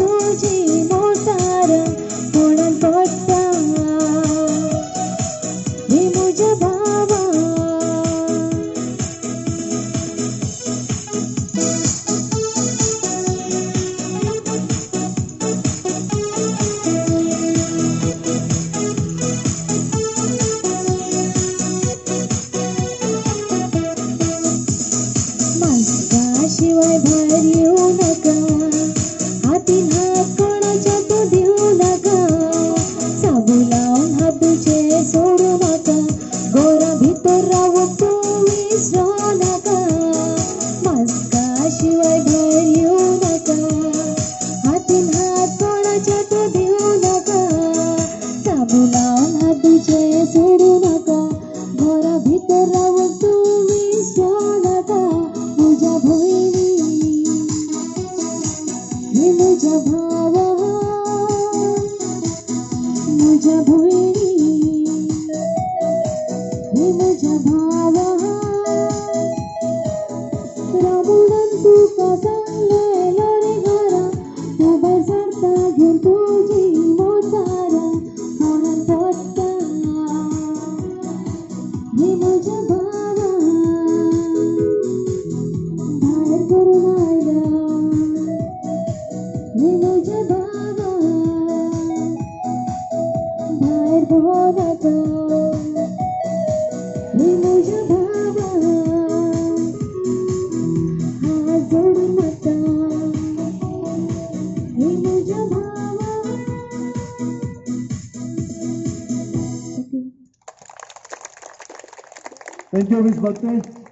तुजी मोटार कोणाक पडटा हे म्हज्या भावा. मास्का शिवाय भायर येवं नाका, हातीन हात कोणाच्या तूं दिवं नाका, साबू लावन हात धुचे सोडूं नाका, घरा भितर रावूंक तूं विसरो नाका. मास्का शिवाय भायर येवं नाका, हातीन हात कोणाच्या तूं दिवं नाका, साबू लावन हात धुचे सोडूं नाका, घरा भितर रावूंक तूं विसरो नाका. म्हज्या भयणी हे म्हज्या भावा, म्हज्या भयणी हे म्हज्या भावा, रामुणान तुका सांगलेलो रे घरा, तूं भायर सरता घेवन तुजी मोटार कोणाक पडटा हे म्हज्या भावा. भायर करून आयला हे म्हज्या भावा, भायर भोंव नाका हे म्हज्या भावा, हात जोडून मागता हे म्हज्या भावा. Thank you. Thank you, Miss Bhakti.